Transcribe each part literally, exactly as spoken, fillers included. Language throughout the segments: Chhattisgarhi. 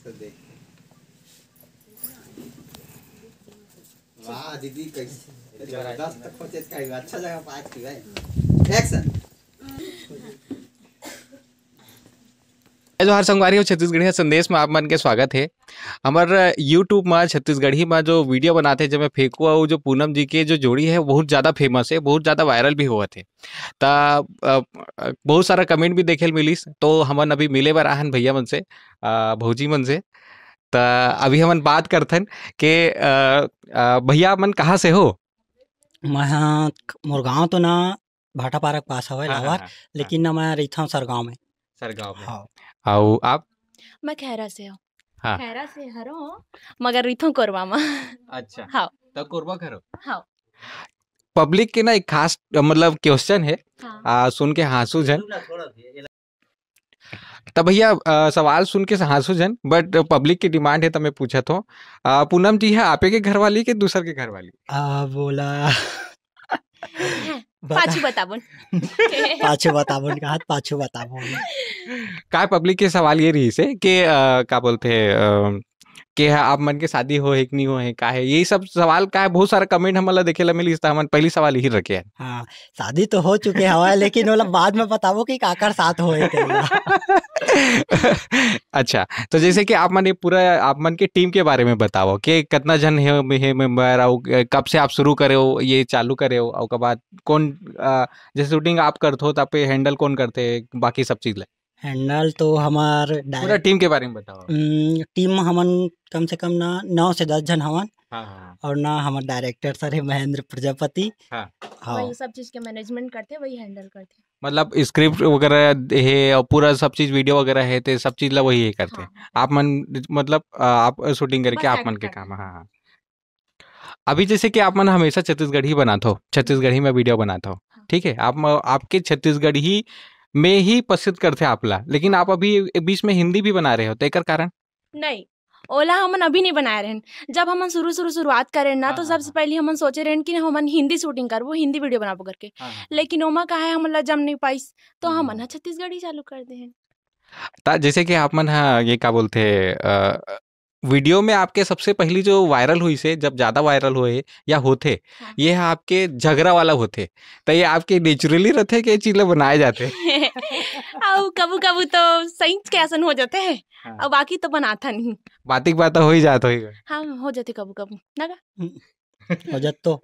तो देख। वाह दीदी, कैसे जबरदस्त खोचे का, अच्छा जगह पास की भाई। एक्शन। जय जोहार संगवारी हो, छत्तीसगढ़िया संदेश में आप मन के स्वागत है। हमर YouTube में छत्तीसगढ़ी में जो वीडियो बनाते, जेमे फेंकू अउ जो पूनम जी के जो जोड़ी है, बहुत ज़्यादा फेमस है, बहुत ज़्यादा वायरल भी होवत है। त, अ, अ, बहुत सारा कमेंट भी देखे ल मिलिस, तो हमन अभी मिले बर आहन भैया मन से, अ, भौजी मन से। त अभी हमन बात करथन के, अ, अ, भैया मन कहाँ से हो? मैं ह, मोर गाँव तो ना भाटापारा के पास हवय, हाँ, हाँ, लाहौर, हाँ, हाँ। लेकिन ना मैं रहिथंव सरगांव में। सरगांव में। हाँ। अउ आप? मैं खैरा से हूँ। हाँ। खैरा से हरो, मगर रहिथंव कोरबा में। अच्छा। हाँ। त कोरबा घरो? हाँ। पब्लिक के ना एक खास, मतलब, क्वेश्चन है, हाँ। आ, सुन के हाँसू झन। त भैया, अ, सवाल सुन के हाँसू झन, but पब्लिक के डिमांड है, त मैं पूछत हूँ, अ, पूनम जी है आपे के घर वाली के दूसर के घर वाली? आ, बोला। हैं, बता। पाछू बताबोन। पाछू बताबोन, कहा पाछू बताबोन। काय पब्लिक के सवाल ये रहिस हे कि, अ, का बोलथे, अ, के ह आप मन के शादी हो हे कि नहीं हो हे, का हे, यही सब सवाल का है, बहुत सारा कमेंट हमन ला देखे ला मिलिस, त हमन पहली सवाल यही रखे हैं। हाँ, शादी तो हो चुके हवय, लेकिन ओला बाद में बताबो कि काकर साथ होए तेला। अच्छा, तो जैसे कि आप मन ये पूरा, आप मन के टीम के बारे में बताओ कि कितना जन हे, हे मेंबर, अउ कब से आप शुरू करे हो, ये चालू करे हो, अउ ओकर बाद कौन, अ, जैसे शूटिंग आप करत हो, त आप पे हैंडल कौन करते, बाकी सब चीज ले? हैंडल तो हमार पूरा डायरेक्ट-, टीम के बारे में बताओ। उम, टीम में हमन कम से कम ना नौ से दस झन हवन। हाँ, हाँ, हाँ। और ना हमर डायरेक्टर सर है महेंद्र प्रजापति। हाँ। हाँ। वही सब चीज के मैनेजमेंट करथे, वही हैंडल करथे। मतलब स्क्रिप्ट वगैरह हे और पूरा सब चीज, वीडियो वगैरह हे, ते सब चीज ला वही हे करथे। हाँ। आप मन, मतलब, अ, आप शूटिंग करके बस आप मन एक्ट के करथे। काम, हाँ, हाँ। अभी जैसे कि आप मन हमेशा छत्तीसगढ़ी बनात हो, छत्तीसगढ़ी में वीडियो बनात हो, हाँ। ठीक है? आप म-, आपके छत्तीसगढ़ी में ही पसंद करथे आप ला, लेकिन आप अभी बीच में हिंदी भी बना रहे हो, तो एकर कारण? नहीं, ओला हमन अभी नहीं बनाए रहेन। जब हमन शुरू-शुरू शुरुआत करेन ना, हाँ, तो हाँ, सबसे हाँ। पहली हमन सोचे रहेन कि हमन हिंदी शूटिंग करबो, हिंदी वीडियो बनाबो करके। हाँ, हाँ, हाँ। लेकिन ओमा का है, हमन ला जम नहीं पाइस, तो हम्म, हमन हम्म। ह छत्तीसगढ़ी चालू कर देहेन। त जैसे कि आप मन ह, ये का बोलथे, अ, वीडियो में आपके सबसे पहली जो वायरल होइस हे, जब ज्यादा वायरल होए या होथे, हाँ। ये ह आपके झगरा वाला होथे, त ये आपके नेचुरली रथे कि ये चीज ला बनाए जाथे? अउ कभू-कभू तो सही के असन हो जाथे, हाँ। अउ बाकी तो बनाथन ही। बातिक बात हो ही जात होही। हाँ, हो जाथे कभू-कभू, ना गा? हो जात तो।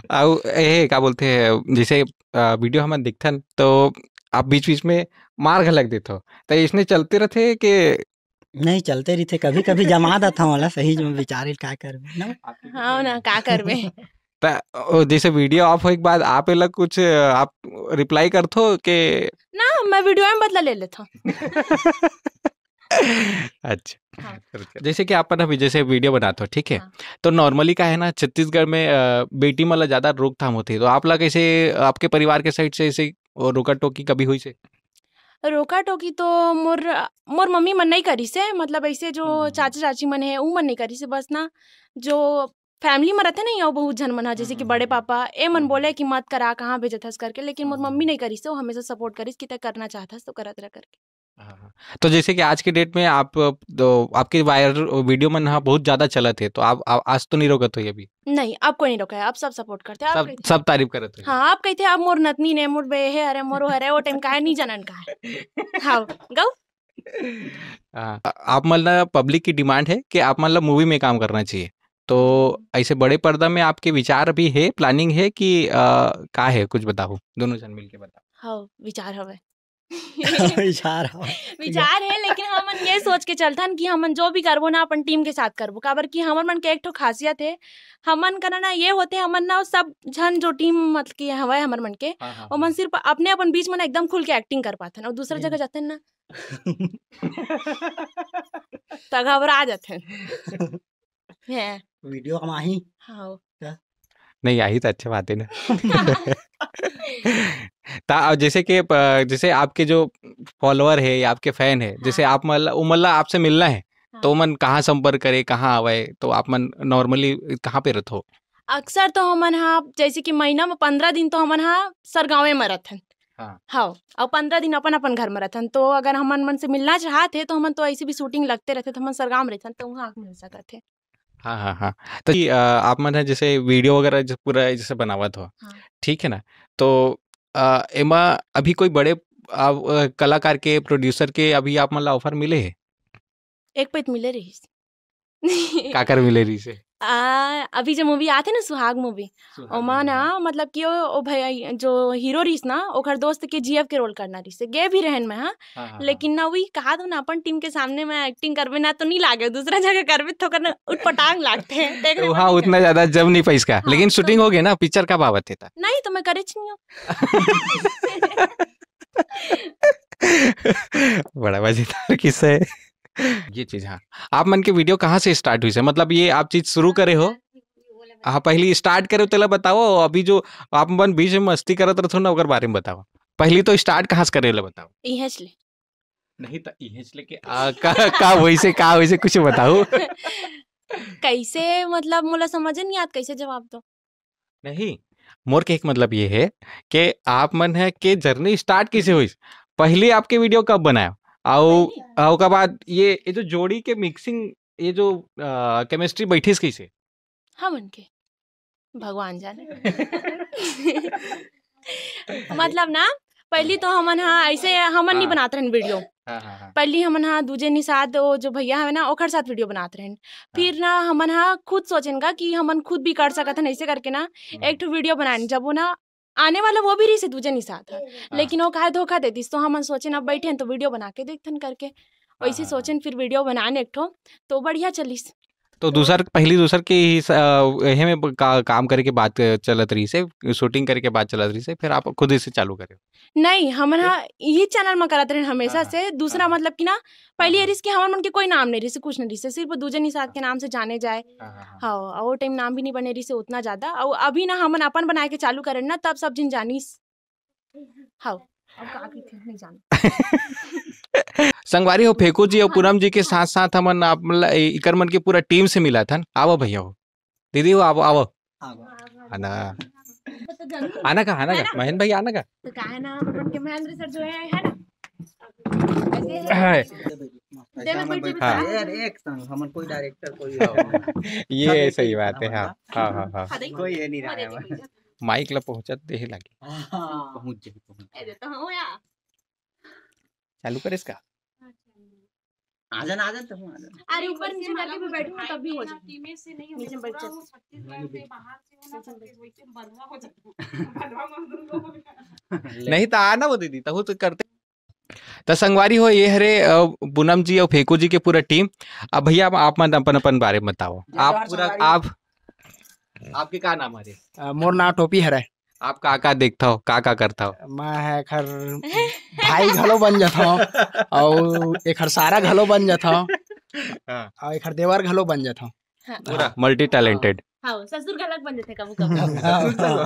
अउ ए, का बोलथे, जैसे, अ, वीडियो हमन देखथन, तो आप बीच-बीच में मार घलक देथो, त इसने चलते रथे के? नहीं, चलते रहिथे, कभी-कभी जमा देथव ओला, सही में बिचारी ल का करबे, ना? हाँ ना, का करबे? त ओ, जैसे वीडियो ऑफ होए के बाद आप एला कुछ, अ, आप रिप्लाई करथो के? ना, मैं वीडियो में बदला ले लेथव। अच्छा। हाँ। जैसे कि आप मन अभी जैसे वीडियो बनात हो, ठीक है? हाँ। तो नॉर्मली का है ना, छत्तीसगढ़ में, अ, बेटी मन ला ज्यादा रोकथाम होथे, तो आप ला कैसे, आपके परिवार के साइड से ऐसे रोका टोकी कभी होइस हे? रोका टोकी तो मोर, मोर मम्मी मन नहीं करिस हे, मतलब ऐसे जो हम्म, हम्म। चाचा चाची मन हे, उ मन नहीं करिस हे, बस ना जो फैमिली में रहते नहीं, अउ बहुत झन मन ह, जैसे कि हम्म, बड़े हम्म, पापा, ए मन हम्म। बोले कि मत करा, कहाँ भेजत हस करके, लेकिन मोर हम्म, मम्मी हम्म। नहीं करिस हे, वो हमेशा सपोर्ट करिस कि तैं करना चाहत हस तो करत रह करके। हाँ, हाँ। तो जैसे कि आज के डेट में आप, तो आपके वायरल वीडियो मन ह बहुत ज्यादा चलत हे, तो आप, आ-, आज तो नहीं रोकत हो ये अभी? नहीं, अब कोई नहीं रोका है, अब सब सपोर्ट करते हैं, अब सब, कहिथे सब तारीफ करत हो। हाँ, अब कहिथे, "अब मोर नतनी ने, मोर बेहे हरे, मोर हरे, वो टाइम का है, नहीं जानन का है।" हाँ, गऊ? हाँ, आप मन ला पब्लिक की डिमांड है कि आप मन ला मूवी में काम करना चाहिए, तो ऐसे बड़े पर्दा में आपके विचार भी है, प्लानिंग है कि, अ, का है, कुछ बताओ, दोनों जन मिलके बताओ। हाँ, विचार हवे। विचार हवे। विचार है, लेकिन हमन ये सोच के चलथन कि हमन जो भी करबो ना, अपन टीम के साथ करबो, काबर कि हमर मन के एक ठो खासियत है, हमन का ना, ना ये होथे, हमन ना सब झन जो टीम मतलब कि हवय हमर मन के, हाँ, हाँ, ओमन हाँ। सिर्फ अपने अपन बीच में ना एकदम खुल के एक्टिंग कर पाथन, और दूसरा हम्म। जगह जाथन ना, त घबरा जाथन। हैं। वीडियो कमाही। हाँ। क्या? नहीं, आही तो अच्छा बात है ना। ता, जैसे कि, अ, जैसे आपके जो फॉलोअर है या आपके फैन है, जैसे हाँ। आप मतलब, वो मतलब आपसे मिलना है, तो हाँ। मन कहाँ संपर्क करे, कहाँ आवे, तो आप मन नॉर्मली कहाँ पे रहते हो? अक्सर तो हमन हा, जैसे कि महीना में पंद्रह दिन तो हमन हा सरगांवे में रहथन। हाँ। हव, अउ पंद्रह दिन अपन-अपन घर म रथन। तो अगर हमन मन से मिलना चाहत हे, तो हमन तो ऐसे भी shooting लगते रथे, तो हमन सरगाम रथन, तो वहाँ आके मिल सकत हे। हाँ, हाँ, हाँ। तो ये, अ, आप मन ह जैसे video वगैरह ज-, पूरा जैसे बनावत हो, हाँ। ठीक है ना? तो, अ, एमा अभी कोई बड़े, अ, अ, कलाकार के, producer के अभी आप मन ला offer मिले हे? एक पइत मिले रहिस। काकर मिले रहिस हे? आ, अभी जो movie आथे ना, सुहाग movie, सुहाग ओमा movie, ना, हाँ। मतलब कि ओ, ओ भैया, जो hero रहिस ना, ओखर दोस्त के G F के role करना रहिस हे। गे भी रहेन मैं, हाँ। हाँ, हाँ, हाँ। लेकिन ना, वही कहा तो ना, अपन team के सामने मैं acting करबे ना, तो नहीं लागे, दूसरा जगह करबे, तो ओकर ना उटपटांग लागथे। देख तो रहे हाँ, हो, उतना ज्यादा जम नहीं पाइस का। हाँ, लेकिन तो shooting हो गई ना, picture कब आवत हे ता? नहीं, तो मैं करेच नहीं हूँ। बड़ा मजेदार किस्सा है। ये चीज, हाँ। आप मन के video कहाँ से start हुई से? मतलब, ये आप चीज शुरू करे हो? हाँ, पहली start करे हो, तेला बताओ। अभी जो आप मन बीच में मस्ती करत रथो ना, ओकर बारे में बताओ। पहली तो start कहाँ से करे ले बताओ। इहेच ले। नहीं, त इहेच ले के, आ, का, का वैसे, का वैसे कुछ बताओ। कैसे, मतलब, मोला समझ नहीं आत, कैसे जवाब दो। नहीं, मोर के एक मतलब ये है कि आप मन है के journey start कैसे हुई? पहली आपके video कब बनाया? अउ, पहली? अउ ओकर बाद ये, ये जो जोड़ी के mixing, ये जो, अ, chemistry बैठिस कैसे? हमन के, भगवान जाने। मतलब ना, पहली तो हमन हा ऐसे हमन नहीं हाँ। बनात रहन video। हाँ, हाँ, हाँ। पहली हमन हा दूजे निषाद, वो जो भैया हवे ना, ओकर साथ video बनात रहन। हाँ। फिर ना हमन हा खुद सोचेन का कि हमन खुद भी कर सकत हन, ऐसे करके ना हम्म। एक ठो video बनाएन। जब वो ना आने वाला वो भी रहिस हे दूजे निषाद हा, हाँ। लेकिन वो काहे धोखा दे दिस, तो हमन सोचेन अब बैठेन तो video बना के देखथन करके। हाँ, वैसे हाँ, हाँ। सोचेन फिर video बनाएन एक ठो, तो बढ़िया चलिस। तो दूसर, पहली दूसर के ही स-, अ, एहे में ब-, का-, काम करे के बात, अ, चलत रहिस हे, shooting करे के बात चलत रहिस हे, फिर आप खुद से चालू करे? नहीं, हमन फिर? हा इही channel म करत रहेन हमेशा हाँ, हाँ। से। दूसरा हाँ, हाँ। मतलब कि ना, पहली हाँ, ये हाँ। रहिस कि हमन मन के कोई नाम नहीं रहिस हे, कुछ नहीं रहिस हे, सिर्फ दूजे निषाद के हाँ। नाम से जाने जाए। हाँ, हाँ, हाँ। हाँ, अउ वो time नाम भी नहीं बने रहिस हे उतना ज्यादा। अउ अभी ना हमन अपन बनाए के चालू करेन ना, तब सब झिन जानिस। हव, अब का कहिथे, नहीं जानव। संगवारी हो, फेकू जी अउ पूनम जी के साथ-साथ हमन आप, मतलब, ए-, इकर मन के पूरा team से मिलत हन। आवव भैया हो, दीदी हो, आवव, आवव। आना। आना का, आना का? महेंद्र भाई, आना का? तो काहे ना, अपन के महेंद्र सर जो है, है ना? ऐसे है। हाँ। दे में बैठ के हाँ। यार, एक संग, हमन कोई director, कोई ये सब सही एक बात है, संग हाँ। हाँ, हाँ, हाँ। हाँ, देखो। कोई ये नहीं रहा है। माइक ला पहुंचत देहे लागे। हाँ। पहुंच जाही, पहुंच जाही। ए, देता हूँ यार। चालू कर इसका। आ जाना, आ जाना, तुम आ जाना। अरे, ऊपर नीचे करके भी बैठो, तब भी हो जाए। नीचे में बैठ जाओ। नहीं तो आना वो दीदी, तहु तो करते। त संगवारी हो, ये हरे, अ, पूनम जी अउ फेकू जी के पूरा team। अब भैया, आप, आप मन अपन, अपन बारे में बताओ। जय आप जोहार पूरा, संगवारी। आप, आपके का नाम हरे? अ, मोर नाम टोपी हरे। आप का, का देखथव, का, का करथव? मैं ह एखर भाई घलो बन जथव, अउ एखर सारा घलो बन जथव, हाँ। अउ एखर देवर घलो बन जथव। हाँ। पूरा हाँ। Multi talented। हाँ, ससुर घलक बन जथे कभू कभू। ससुर घलो।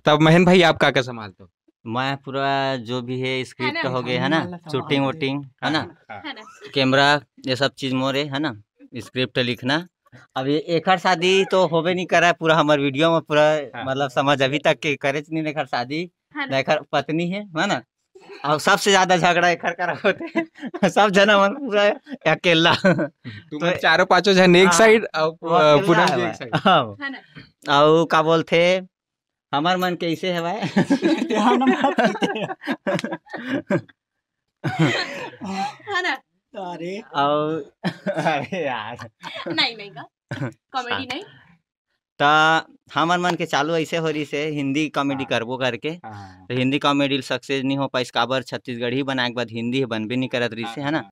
तब महेंद्र भाई, आप का का संभालते हो? मैं पूरा जो भी है, है script ना? हो गए, है ना, हाँ, हाँ, shooting हाँ। Wooting, है ना, हाँ, हाँ। है ना? Camera, ये सब चीज मोरे, है ना, script लिखना। अब ये एखर शादी तो होबे नहीं करा है, पूरा हमर video में पूरा, हाँ। मतलब, समझ अभी तक के करे नहीं एखर शादी, है ना? ना एखर पत्नी है, है ना? अउ सबसे ज्यादा झगड़ा एखर करा होथे। सब जना मन पूरा अकेला। तुम तो चारों पांचों जन एक हाँ। Side अउ, वो अ, अकेला पूनम है जी एक भाई। Side। हाँ। है ना? अउ का बोलथे, हमर मन कैसे हवय? ध्यान मत दीजिए। है ना? अरे। अउ, अरे यार। नहीं, नहीं का। Comedy हाँ। नहीं। त हमर मन के चालू ऐसे हो रहिस हे, हिंदी comedy हाँ। करबो करके। हाँ, हाँ, हाँ। त हिंदी comedy success नहीं हो पाइस, काबर छत्तीसगढ़ी बनाए के बाद हिंदी ह बनबे नहीं करत रहिस हे, हाँ, है ना? हाँ।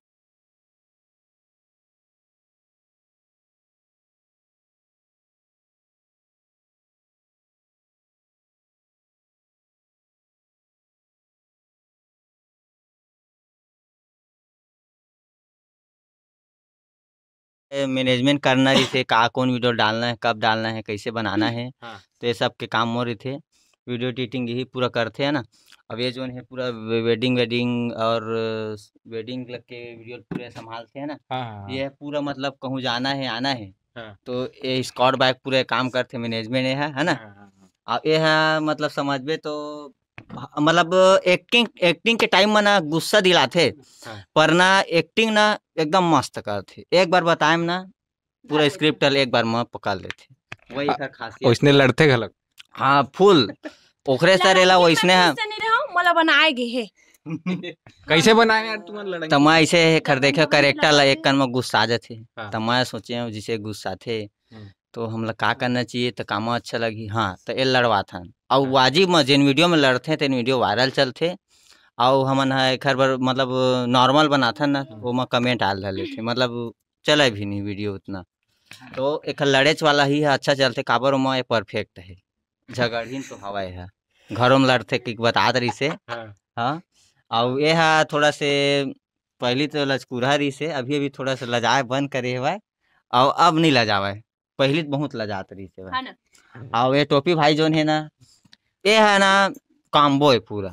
ए, management करना रहिसे, का कौन video डालना है, कब डालना है, कैसे बनाना है, हाँ। तो ये सब के काम मोर रहिथे। Video editing यही पूरा करथे, है ना। अब ये जोन है पूरा वे-, wedding, wedding और wedding लग के video पूरे संभालथे, है ना। हाँ, हाँ, हाँ। ये पूरा मतलब कहूँ जाना है, आना है, हाँ। तो ये scout by पूरे काम करथे, management ये है, है ना। हाँ, हाँ, हाँ। अब ये है, मतलब, समझबे तो, मतलब, एक्टिंग, एक्टिंग के टाइम में ना गुस्सा दिलाथे, हाँ। पर ना एक्टिंग ना एकदम मस्त करथे। एक बार बताएम ना, पूरा स्क्रिप्ट ल एक बार में पकड़ लेथे, वही एकर खासियत। ओइसने लड़थे घलक। हाँ, फुल। ओकरे सर एला वइसने ह। नहीं रहो, मोला बनाए गे हे। कैसे बनाए यार तुमन लड़ाई? त मैं ऐसे हे कर देखे, कैरेक्टर ला एक कन में गुस्सा जाथे। हाँ। त मैं सोचे हूँ, जिसे गुस्सा थे, हम्म। तो हमला का करना चाहिए, त कामा अच्छा लगी। हाँ, त ए लड़वाथन। अउ हाँ। वाजिब में जेन वीडियो में लड़थे, तेन वीडियो वायरल चलथे। अउ हमन ह एखर बर, मतलब, नॉर्मल बनाथन ना, हम्म। ओमा कमेंट आल धर लेथे, मतलब, चले भी नहीं वीडियो उतना। तो एखर लड़ेच वाला ही ह अच्छा चलथे, काबर ओमा ए परफेक्ट हे। झगड़हीन तो हवय ह, घरों में लड़थे कि बतात रहिसे। हाँ। हाँ, अउ ए ह थोड़ा से पहली तो लचकुरहा रहिसे, अभी, अभी थोड़ा से लजाए बंद करे हवय, अउ अब नहीं लजावय, पहली तो बहुत लजात रहिसे भाई। हाँ ना? अउ ये टोपी भाई जोन हे ना, ये है ना, कॉम्बो है पूरा,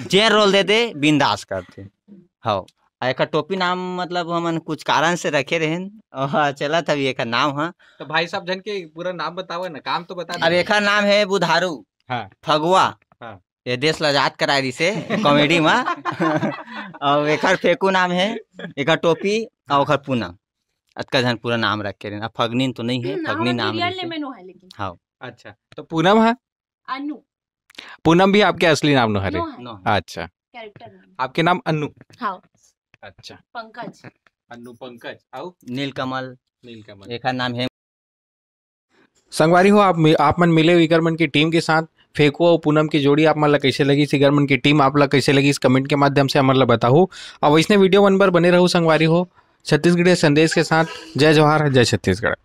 जे रोल दे दे, बिंदास करथे। हाँ, आ एकर टोपी नाम, मतलब, हमन कुछ कारण से रखे रहेन, अउ चलत हवे एकर नाम ह। तो भाई साहब झन के पूरा नाम बतावे ना, काम तो बता अब दे। एकर नाम है बुधारू, हाँ। फगुआ। हाँ। ये देश ला आजाद कराए रहिसे कॉमेडी मा। अउ एकर फेकू नाम है, एकर टोपी, अउ ओकर पूनम। अतका झन पूरा नाम रखे रहेन। अब फगनीन तो नहीं है, हम्म, फगनी हमर नाम रियल रहिसे। नेम नो है लेकिन। हाँ। अच्छा, तो पूनम है? अनु। पूनम भी आपके असली नाम नो हरे? नो है। नो है। अच्छा। कैरेक्टर नाम। आपके नाम अनु? हाँ। अच्छा। पंकज। अनु पंकज, अउ? नीलकमल। नीलकमल। एकर नाम है। संगवारी हो, आप मि-, आप मन मिले हो इकर मन की टीम के साथ। फेकू अउ पूनम की जोड़ी आप मन ला कैसे लगिस, इकर मन की टीम आप ला कैसे लगिस, कमेंट के माध्यम से हमन ला बताहू। अउ वैसने वीडियो मन बर बने रहू संगवारी हो। छत्तीसगढ़िया संदेश के साथ जय जोहार, जय छत्तीसगढ़।